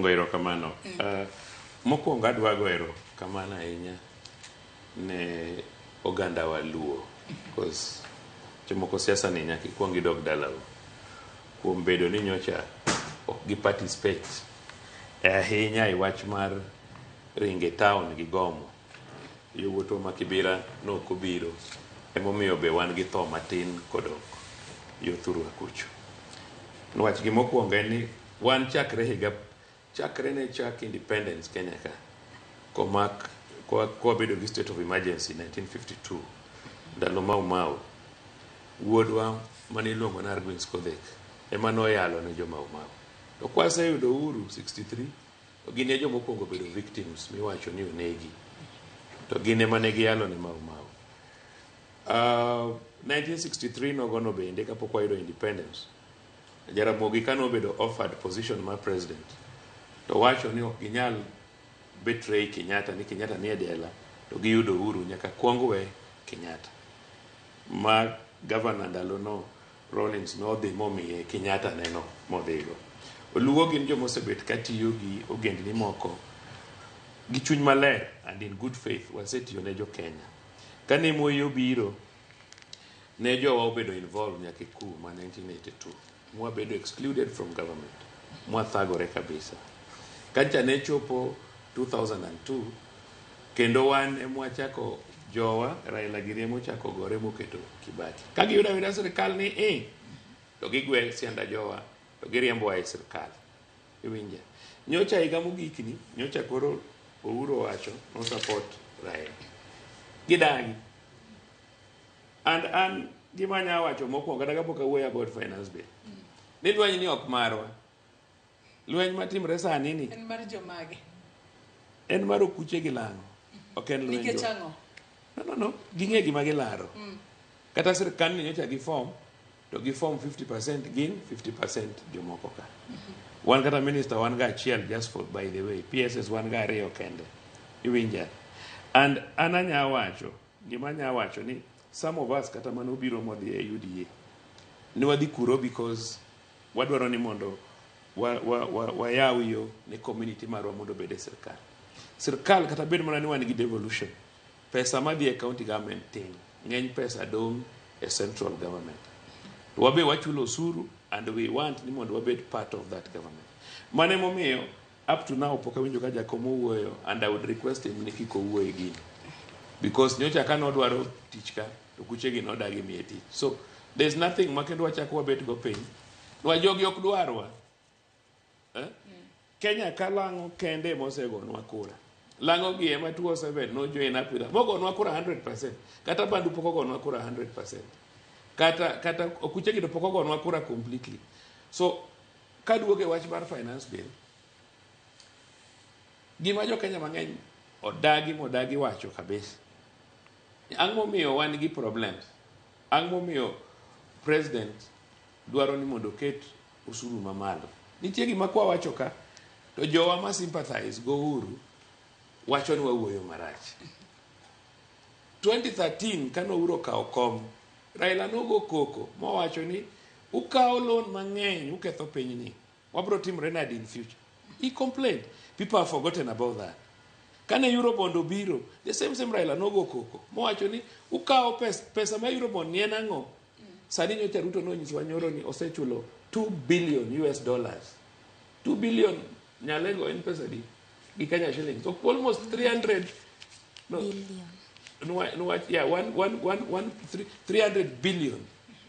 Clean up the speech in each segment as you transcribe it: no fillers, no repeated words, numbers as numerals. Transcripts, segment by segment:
Mokwongo erokamano. Mokwongo adwa go erokamano ahinya ne oganda wa Luo. Because jomoko siasa ni nyaka ikuong idog dalau. Kuom bedo ni nyocha ok gi participate e ahinya e wach mar ringo e town gi gomo. Yowuotwa ma Kibira nok obiro. Emomiyo be wan gi tho matin kodok yo thurwa kucho. Niwach gimokwongo en ni wan chakre higa chakre ne chak independence Kenya ka komak kwabedo gi state of emergency 1952 ndalo Mau Mau wuodwa mane iluongo ni Argwings Kodhek ema noyalo ne jo Mau Mau. To kwaseyudo uhuru 63 to gin e joma okwongo bedo victims miwacho ni onegi. To gin ema ne giyalo ne Mau Mau. 1963 nogono bende kapok wayudo independence Jaramogi kane obedo offered position mar president to wacho ni ok ginyal betray Kenyatta ni Kenyatta nie jela to giyudo uhuru nyaka kuong we Kenyatta. Ma governor ndalono Rawlings nodhi momiye Kenyatta neno modhigo. Oluo gin joma osebet katiyo gi ogendni moko gi chuny maler and in good faith wasetiyo ne jo Kenya. Kane Moi obiro ne jowa obedo involved nyaka e coup ma 1982 mwabedo excluded from government mwathagore kabisa. Kacha ne chopo 2002 kendo wan emwachako jowa Raila giri emochako gore moketo Kibaki. Ka giyudo ayuda sirikal ni e to gigwe sianda jowa to giriembowa e sirikal. Iwinja? Nyocha higa mogikni, nyocha koro Uhuru owacho no support Raila. Gidagi. And an gima anya wacho mokwongo kata kapok awuoyo about finance bill. Ni lweny ni ok marwa. Lweny matimre sani ni En mar jomage? en mar okuche gi lang'o. Ok en lweny. Nikech ang'o? No. Ging'e gima gilaro. Kata sirkal ni nyocha gi form to gi form 50% gin 50% jomoko ka. Wan kata minister wan ga achiel just for by the way. PSS wan ga ariyo kende. Iwinja? And an anya wacho, gima anya wacho ni some of us kata mane obiro modhi e UDA ne wadhi kuro because wadwaro ni mondo wayaw yo ne community marwa mondo obed e sirkal. Sirkal kata bed mana ni wan gi devolution, pesa madhi e county government tin, ng'eny pesa dong' e central government. To wabe wachulo osuru and we want ni mondo wabed part of that government. Mano emomiyo up to now pok awinjo ka jakom owuoyo and I would request him ni kik owuo e gini. Because nyocha ka nodwaro tich ka to kuchegi nodagi miye tich. So there's nothing ma kendo wachako wabet go piny. Nwa jogi ok dwarwa. Eh? Kenya ka lang'o kende emosegonwa kura. Lang'o gi ema 207 no join up with us. Mogonwa kura 100%. Kata Bandu pok ogonwa kura 100%. Kata okuche gi to pok ogonwa kura completely. So kaduogo e wach mar finance bill, gima jo Kenya mang'eny odagi modagi wacho kabisa. Ang' momiyo wan gi problems? Ang' momiyo president dwaro ni mondo oket osuru mamalo? Nitie gima kwa wacho ka to jowa ma sympathize go Uhuru wacho ni wawuoyo marach. 2013 kane Uhuru okawo kom, Raila nogo koko mowacho ni ukawo loan mang'eny uketho pinyni. Wabro timre nade in future? He complained. People have forgotten about that. Kane Eurobond obiro, the same same Raila nogo koko mowacho ni ukawo pesa ma Eurobond ni en ang'o? Sani nyocha Ruto nonyisowa nyoro ni osechulo 2 billion US dollars. 2 billion Nyalego en pesa di? Gi Kenya shillings. So almost 300 no, Billion. Nwa, yeah, one, one, one, one, three, 300 billion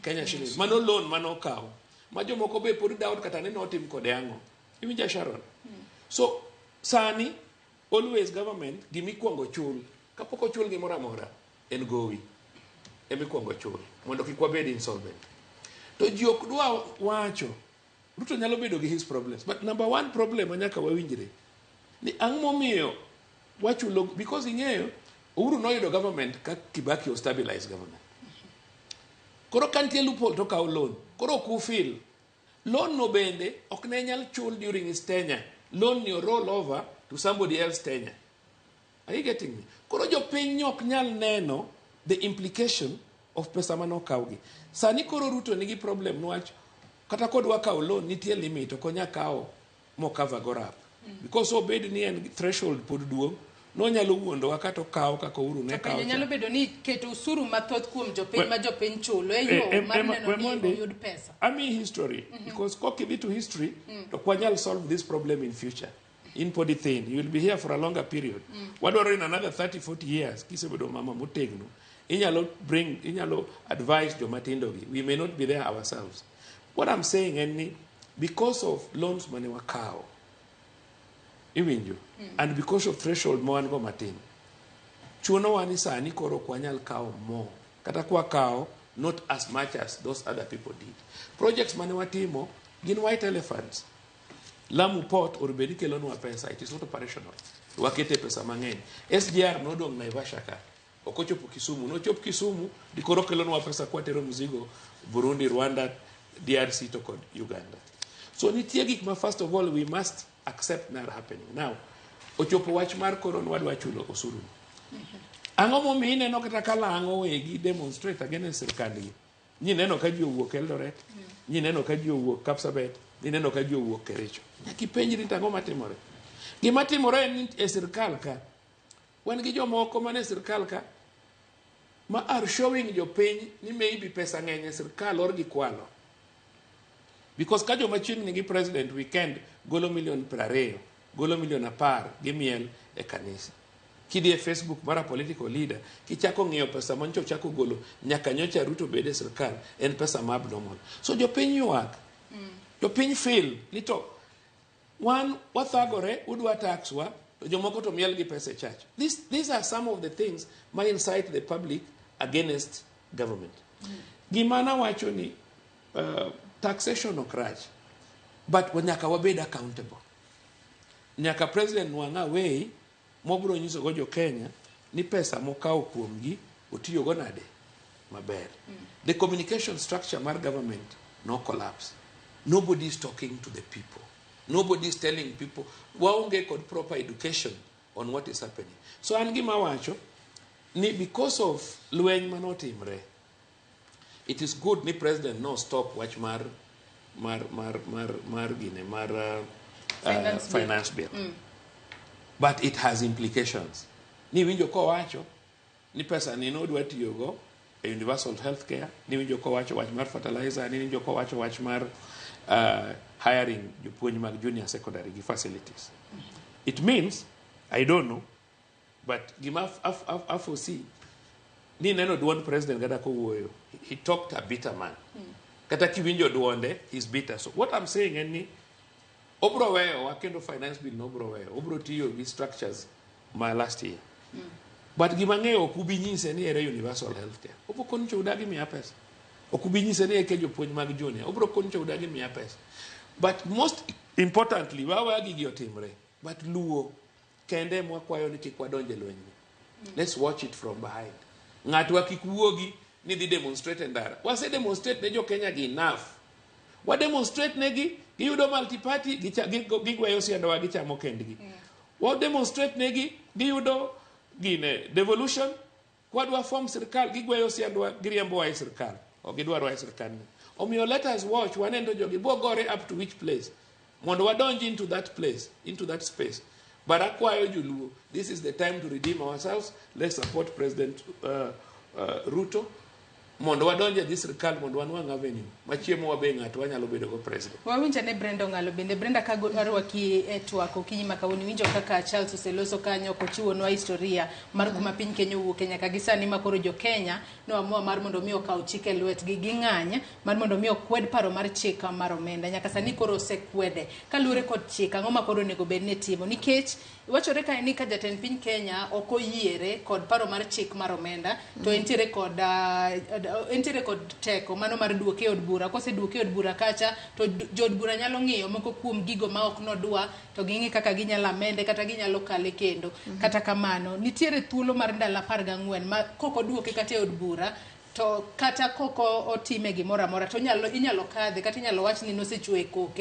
Kenya shillings. Mano loan mano okawo. Ma jomoko be pod doubt kata ni notim kode ang'o. Iwinja Sharon? So sani always government gimikwongo chul kapok ochul gimoro amora en gowi emikwongo chul mondo kik wabed insolvent. To ji ok dwa wacho Ruto nyalo bedo gi his problems but number one problem ma nyaka wawinjre ni ang' momiyo wachulo because ing'eyo Uhuru noyudo government ka Kibaki o stabilize government. Koro ka nitie loophole to okawo loan. Koro ok ufil. Loan no bende ok ne nyal chul during his tenure. Loan ni o roll over to somebody else tenure. Are you getting me? Koro jopiny ok nyal neno the implication of pesa mane okawgi. Sani koro Ruto nigi problem niwach kata kodwa kawo loan nitie limit ok onya kawo mo cover go rap. Because obed ni en threshold pod duong', nonyalo wuondowa kata okaw kaka Uhuru ne To kawo penjo cha. nyalo bedo ni keto osuru mathoth kuom jopiny ma jopiny chulo e yo mar neno we ni mondi, oyud pesa. Ami history, because kokidhi to history, to ok wanyal solve this problem in future. In pod ithin, you will be here for a longer period. Wadwaro in another 30, 40 years, kisebedo mama motegno, inyalo bring, inyalo advise joma tindo gi. We may not be there ourselves. What I'm saying en ni, because of loans mane wakawo, iwinjo, and because of threshold ma wan go matin, chunowa ni sani koro ok wanyal kawo more. Kata kwakawo, not as much as those other people did. Projects mane watimo gin white elephants. Lamu Port onego ni kelonwa pesa, it is not operational. Wakete pesa mang'eny. SGR nodong' Naivasha ka. Ok ochopo Kisumu. Nochop Kisumu, dikoro kelonwa pesa kwatero mzigo Burundi, Rwanda, DRC to kod Uganda. So nitie gik ma, first of all, we must accept now happening. Now, ochopo wach mar koro ni wadwa chulo osuru. Ang'o momiyo ineno kata ka lang'o wegi demonstrate against sirkandgi? Nyineno ka ji owuok Eldoret, nyineno ka ji owuok Kapsabet, nyineno ka ji owuok Kericho. Nyaka ipenjri to ang'o matimore? Gima timore en ni e sirkal ka, wan gi jomoko man e sirkal ka ma are showing jopiny ni maybe pesa ng'eny e sirkal or gikwalo. Because ka joma chiegni gi president weekend golo milion 20, golo milion 10 gimiel e kanisa. Kidhi e Facebook mar a political leader, kichako ng'iyo pesa manyocha ochako golo nyaka nyocha Ruto bed e sirkal, en pesa ma abnormal. So jopiny ywak. Jopiny feel ni to wan wathagore, udwa tax wa, to jomoko to miel gi pesa e church. These are some of the things ma incite the public against government. Gima nawacho ni taxation ok rach, but nyaka wabed accountable. Nyaka president nwang' a way mobiro nyisogo jo Kenya ni pesa mokawo kuomgi otiyogo nade maber. The communication structure mar government no collapse. Nobody is talking to the people. Nobody is telling people. Waonge kod proper education on what is happening. So an gima wacho ni because of lweny manotimre, it is good ni president no stop wach mar gine mar Finance bill. Finance bill. But it has implications. Ni winjo kowacho ni pesa ni nodwa tiyogo e universal health care, ni winjo kowacho wach mar fertilizer, ni winjo kowacho wach mar hiring jopuonj mag junior secondary gi facilities. It means, I don't know, but gima aforesee ni neno duond president kata kowuoyo, he talked a bitter man. Kata kiwinjo duonde, he's bitter. So what I'm saying en ni obro weyowa kendo finance bill no obro weyo, obro tiyo gi structures ma last year. But gima ng'eyo, ok ubi nyise ni ere universal health care. Obro koni cho udagi miya pesa. Ok ubi nyise ni eke jopuonj mag junior. Obro koni cho udagi miya pesa. But most importantly, waweya gigi otimre. But luo kende mwakwayo ni kik wadonj e lwenyni. Let's watch it from behind. Ng'atwa kik wuogi ni dhi demonstrate e ndara. Wase demonstrate ne jo Kenya gi enough. Wa demonstrate negi, giyudo multi-party, gigweyo siandowa, gichamo kendgi. Wa demonstrate negi, giyudo gine devolution, kwadwa form sirkal, gigweyo siandwa, giriembowa e sirkal. Ok gidwarwa e sirkal ni. Omiyo let us watch, wanendo jogi bo gore up to which place. Mondo wadonj into that place, into that space. But akwayo joluo, this is the time to redeem ourselves. Let's support President Ruto. Mondo wadonj e dhi sirkal mondo wanwang' avenue machiemo wabe ng'ato wanyalo bedo go president. Wawinjo ne Brenda Ong'alo bende. Brenda, ka arwaki e twak okinyi ma kawuono, iwinjo kaka Charles oseloso kanyo kochiwonwa historia mar kuma piny Kenya owuoke nyaka gi sani ma koro jo Kenya noamua mar mondo mi okaw chik e lwetgi ging'any mar mondo mi okwed paro mar chik mar omenda. Nyaka sani koro osekwede kaluwore kod chik. Ang'o ma koro onego bed ni timo? Nikech wachore kae ni ka jatend piny Kenya ok oyiere kod paro mar chik mar omenda, to entiere kod teko mano mar duoke e od bura. Koseduoke e od bura kacha, to jood bura nyalo ng'iyo moko kuom gigo ma ok nodwa, to ging'i kaka ginyalo amende kata ginyalo kale kendo. Kata kamano, nitiere thuolo mar ndalo 14 ma kok oduoke kata e od bura, to kata kok otime gimoro amora, to inyalo kadhe kata inyalo wach ni nosechwe e koke.